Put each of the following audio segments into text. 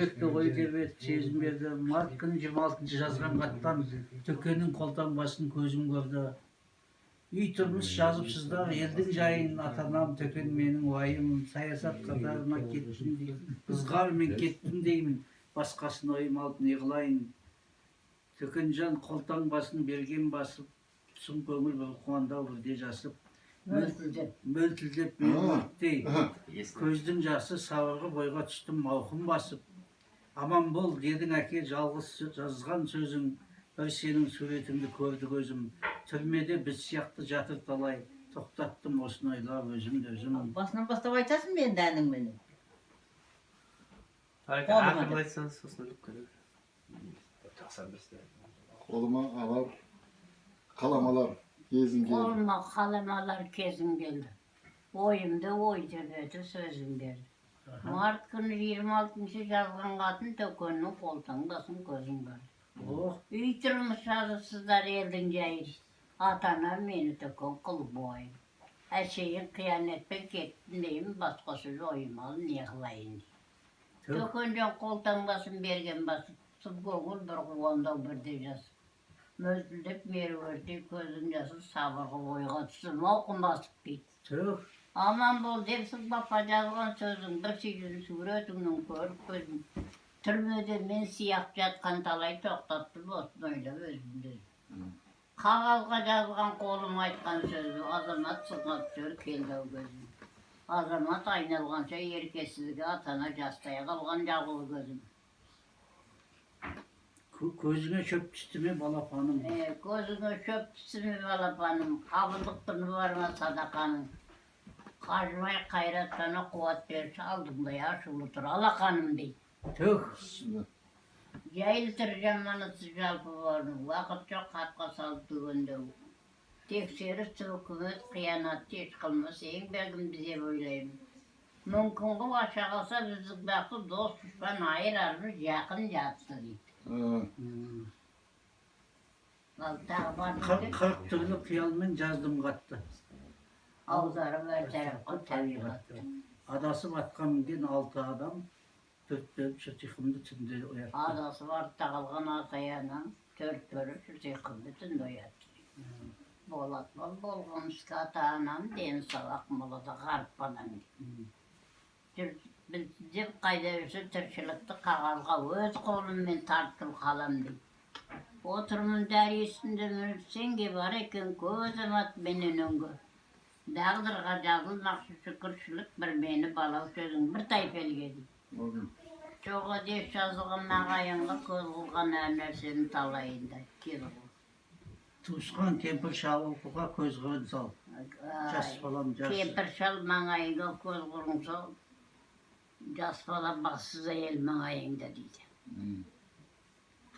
Жүректі ой тербетіп, сезім берді. Март күні 26-шы жазған хаттан Төкеннің қолтаңбасын көзім көрді. Үй тұрмыс жазыпсыздар елдің жайын, ата анам Төкен, менің уайым. Саясат қатарына кеттім деймін, ызғармен кеттім деймін, басқасын ойым алып не қылайын? Төкенжан, қолтаңбасын берген басып, сұм көңіл бір қуанды-ау бірде жасып. Мөлтілдеп. Мөлтілдеп меруерттей көздің жасы сабырғы бойға түстім мауқым басып. Аман бол дедің, әке, жалғыз жазған сөзің, бір сенің суретіңді көрді көзім. Түрмеде біз сияқты жатыр талай, тоқтаттым осыны ойлап өзімді өзім. Басынан бастап айтасың ба енді әніңменен? Ақырын айтсаңыз, сосын іліп көреді. Қолыма алар, қалам алар кезім келді. Қолыма қалам алар кезім келді. Ойымды ой тербетіп, сөзім берді. Март күні 26-шы жазған хатын Төкеннің қолтаңбасын көзім көрді. Ох. Үй тұрмыс жазыпсыздар елдің жайын. Ата анам мені Төкен қылып бойын. Әшейін қиянатпен кеттім деймін, басқа сөз ойым ал не қылайын дейді. Төкенжан, қолтаңбасын берген басып, сұм көңіл бір қуанды-ау бірде жасып. Мөлтілдеп меруерттей көздің жасы сабырғы ойға түсіп мауқым басып дейді. Түх. Аман бол депсің, бапа, жазған сөзің, бір сүйген суретіңнен көріп көзім. Түрмеде мен сияқты жатқан талай, тоқтаттым осыны ойлап өзімді өзім. Қағазға жазған қолым айтқан сөзі, азамат сынға түсер келді ау көзім. Азамат айналғанша еркесізге, ата ана жастай қалған жалғыз көзім. Көзіңе шөп түсті ме, балапаным? Е, көзіңе шөп түсті ме, балапаным? Қабылдық күні бар ма садақаның? Қажымай қайраттана қуат берші, алдыңдай ашулы тұр алақаным дейді. Түх. Жайлы тұр жаманысы жалпы барын, уақыт жоқ хатқа салып түгендеу. Тексеріс үкімет қиянатты еш қылмас еңбегімді деп ойлаймын. Мүмкін қыл аша қалса біздің бақты, дос дұшпан айырармыз жақын жатты дейді. Ал тағы бар ма 40 деп? 40 түрлі қиялмен жаздым қатты. Аударып әр тарапқа табиғатты. Адасып атқа мінген алты адам төрт бөліп шырт ұйқымды түнде оятты. Адасып артта қалған ата анам төрт бөліп шырт ұйқымды түнде оятты. Болат бол болған іске ата анам дені сау, Ақмолада ғарып балаң дейді. Жүр, деп қайда жүрсе тіршілікті қағазға өз қолыммен тарттым қалам дейді. Отырмын дәрі үстінде мініп, сенге бар екен көп азамат менен өңге. Тағдырға жазылмақшы шүкіршілік бір мені балау сөзің бір тайпа елге дейді. Жоға деп жазылған ағайынға көз қылған әр нәрсенің талайында кез қыл. Туысқан кемпір шалға көз қырын сал. Жас балам жас. Кемпір шал маңайыңа көз қырын сал. Жас бала бассыз әйел маңайыңда дейді.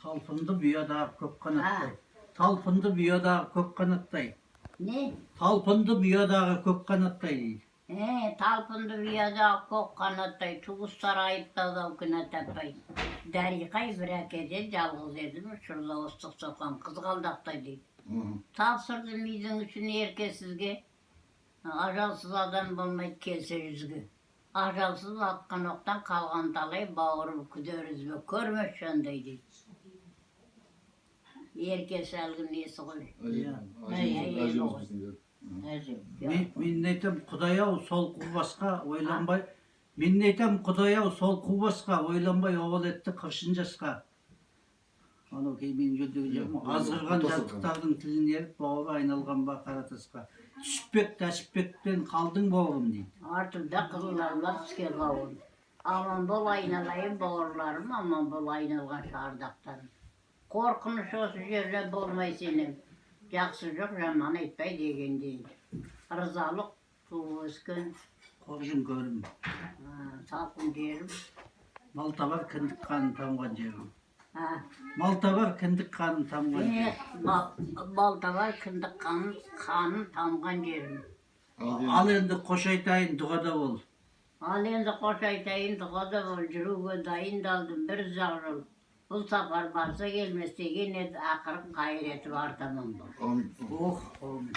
Талпынды ұядағы көк қанаттай. Талпынды ұядағы көк қанаттай. Не? Талпынды ұядағы көк қанаттай дейді. Е, талпынды ұядағы көк қанаттай, туыстар айыптады ау кінә таппай. Дариқай бір әкеден жалғыз едім, шырла ыстық соққан қызғалдақтай дейді. Тапсырдым үйдің ішін еркесізге, ажалсыз адам болмайды келсе жүзге. Ажалсыз атқан оқтан қалған талай бауырым, күдер үзбе көрмес жандай дейді. Еркесі әлгі несі ғой? Иә. Әйел ғой. Әжем. Мен не айтам, құдай ау, сол қу басқа ойланбай, мен не айтам, құдай ау, сол қу басқа ойланбай обал етті қыршын жасқа. Анау кейін менің жөнделген жерім ғой. Азғырған жастықтардың тілін еріп, бауыры айналған ба қара тасқа. Түсіпбек Тәшіпбекпен қалдың, бауырым, дейді. Артымда қызыл алма түскен қауын. Аман бол, айналайын бауырларым, аман бол, айналған шардақтарым. Қорқыныш осы жерде болмай сенем. Жақсы жоқ, жаман айтпай деген дейді. Ырзалық туып өскен қоржын көрім. Салқын жерім. Малтабар кіндік қаным тамған жерім. А, Малтабар кіндік қаным тамған жерім. е, Балтабар кіндік қаным тамған жерім. Ал енді қош айтайын, дұғада бол. Ал енді қош айтайын, дұғада бол, жүруге дайындалдым бір ұзақ жол. Бұл сапар барса келмес деген еді, ақырын қайыр етіп артаман бол. Amin. Ох, әумин.